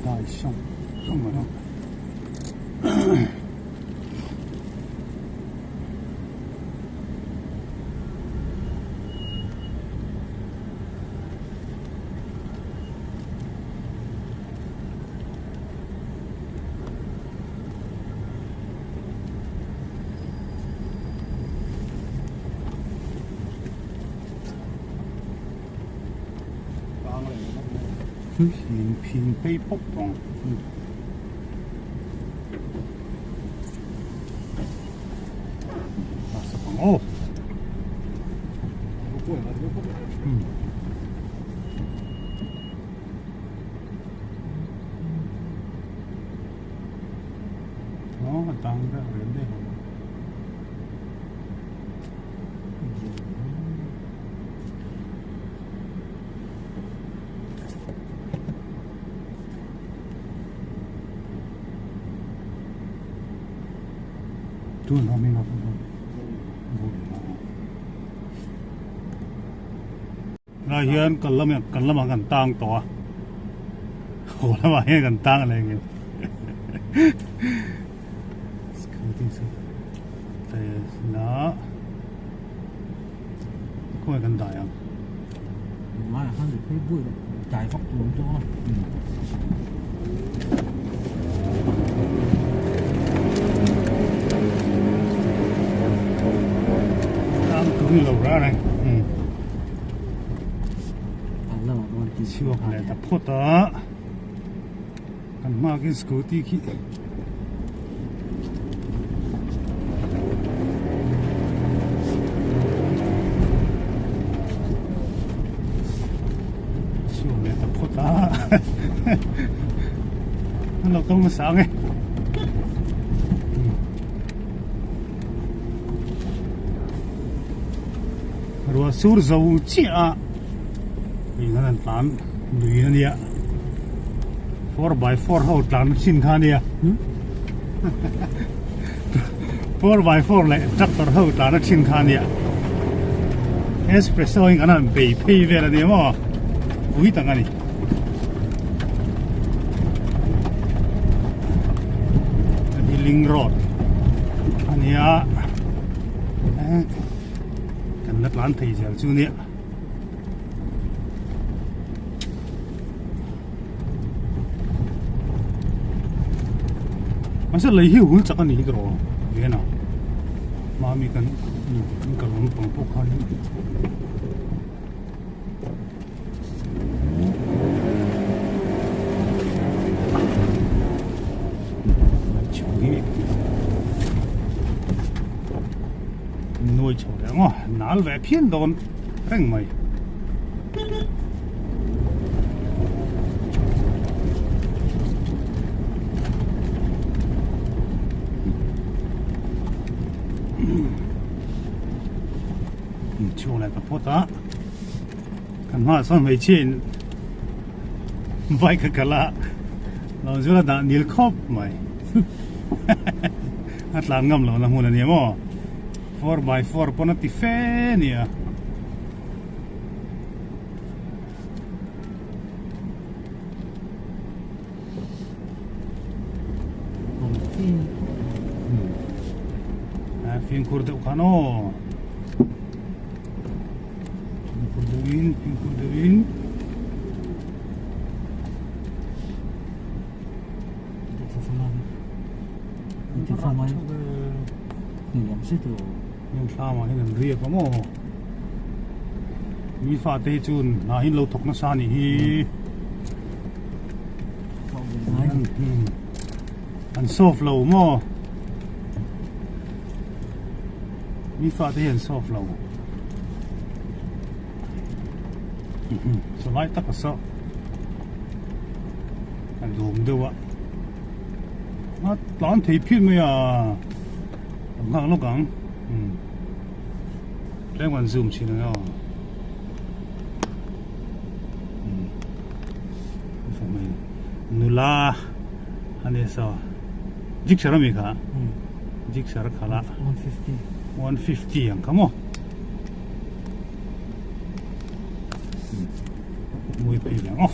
Dai sawng sawng mai a. Phing phei pawp tawng. Aw. Aw a tang deuh rem deuh ang. Tun ho min Lai hian kal lam kan lamah kan tang tawh a haw lamah hian kan tang leh ngei khawnge kan dai ang Tang tur ni lo reng reng chhuak leh ta phawt a kan hma khi scooty khi chhuak leh ta phawt a an lo kal hmasa ang e ruah sur zo chiah a eng an tlan lui a nia 4x4 ho tlan chin kha nia 4x4 leh tractor ho tlan chin kha nia espresso in kan han bei phei vel a nia maw pui tak a ni Ling road a nia kan la tlan thei zel chu nia. Mahse lei hi hul chak a ni hi ka rawh ve na mami kan kan awm pang pawh khan Nuai chho leh ang aw nal ve phian dawn reng mai. Chhuak leh ta phawt a. Kan hmaah sawn hmeichhia in bike a kal a lo zul a dah nil khawp mai a tlan ngam lo na hmun a ni maw 4x4 pawn a ti fe a ni a. Fimkhur deuh khan aw. Fimkhur deuhin fimkhur deuhin Heng thlamah hian an riak a maw Mi fate hi chuan hna hi an lo thawk nasa a nih hi An solve lo maw Mi fate hi an solve lo. Saw lai tak a saw a dum deuh a a tlan thei phian mai a a nghak lawk ang tlem kan zoom chhin ang e aw nula a ni saw jigsaw ami kha jigsaw khala 150 ang kha maw. Mui phei leh ang aw.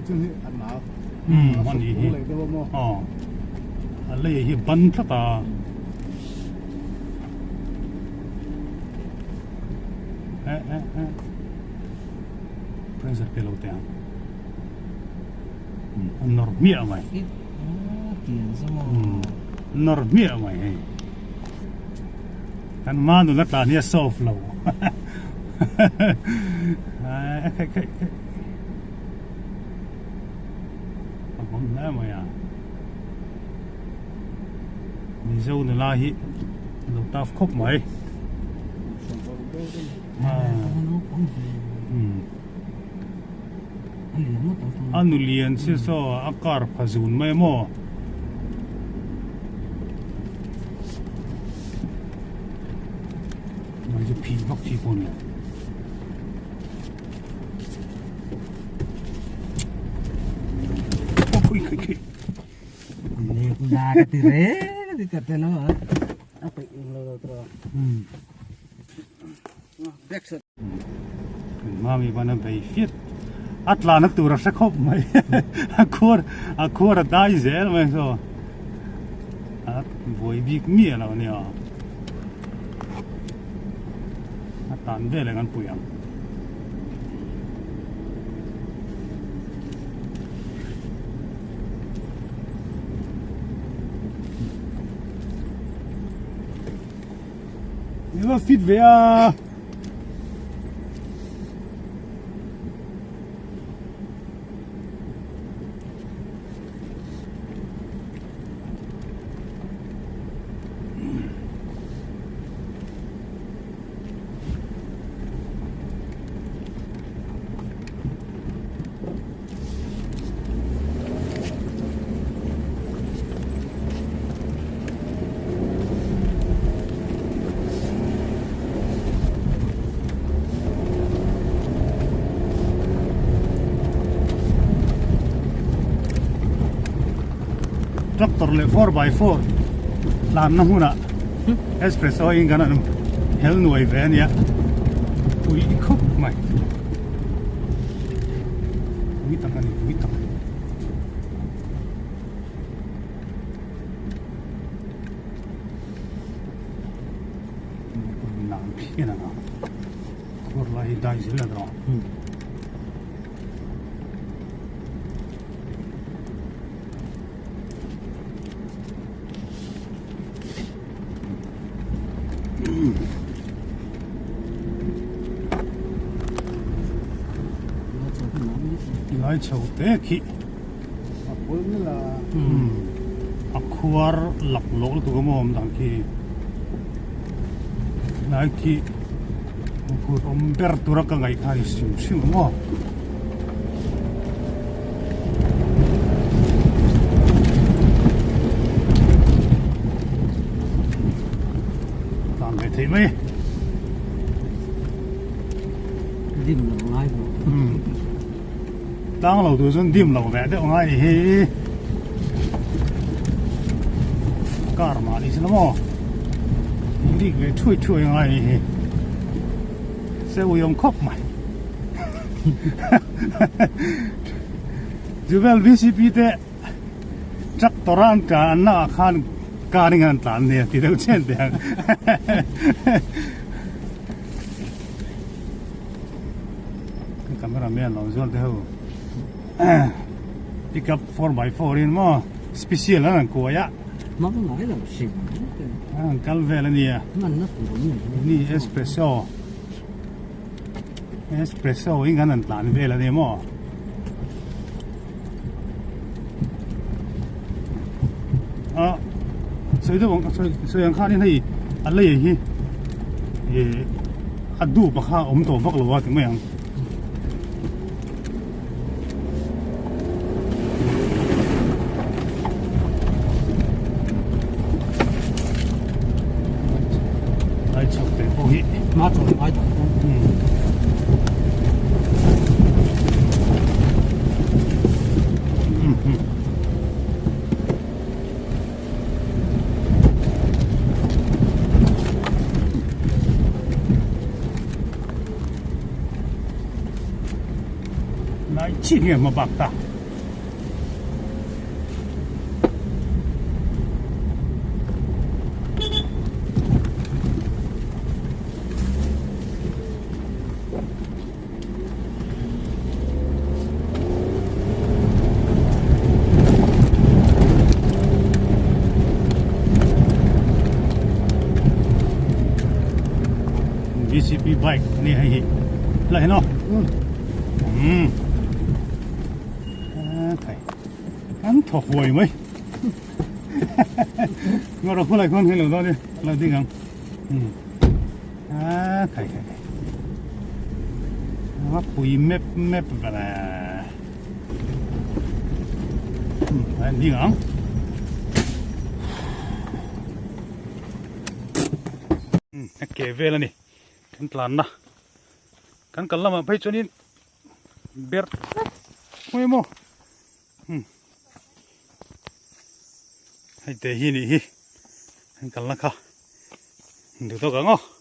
Um a nih hi aw a lei hi ban tlat a. Eh eh eh pressure pe lo teh ang a nawr hmiah mai um nawr hmiah mai hei kan hma nula tlan hi a soft lo eh khaih khaih khaih. A awm hle mai a Mizo nula hi lo tough khawp mai a nu lian si saw a car pha zun mai maw mai chu phih vak chi pawh a ni lo. Mami bana bei fiat a tlana tur a hre khawp mai a khuar a khuar a dai zel mai saw a buai bik miah lo ania a tan vel ang an pui ang. Ni va fit ve a. Tractor leh 4x4 tlanna hmunah espresso in kan an hel nuai ve ania pui khawp mai pui tak ani pui tak nan phian anga khur lai hi dai zel a rawh. Lai chho te khi a khuar lak lawk lutuk a maw awm dan khi lai khi phur awm ber tura ka ngaih kha a ni hrim hrim ang aw. Tlan ve theih mai. Dim lo ngai lo. Tlang lo tur chuan dim lo ve deuh ngai ni hi. Car mah ni se la maw. Rik ve thui thui ngai ni hi. Se ui awm khawp mai. Juvel VCP te tractor a an tlan an lakah khan car in an tlan nia ti deuh chen teh ang camera man lo zual te ho pickup 4x4 in maw special an an kuai a an kal vel ania ni espresso Espresso in kan han tlan vel a ni maw? A sawi deuh ang sawi sawi ang khanin hei a lei hi ih a dup a kha a awm tawh vak lo a ti mai ang. Lai chho te pawh hi hma chawl ngai tak Lai chi nge hma bak ta. VCP bike ni hei hi la heno um thai kan thaw huai mai ngawt a khulai khuan hei lo dawn ni lo ding ang um a khai khai khai a pui mep mep vele um ding ang um a ke vel ani kan tlan na kan kal lamah phei chuanin ber mai maw um hei te hi nih hi an kalna kha duh tawk ang aw.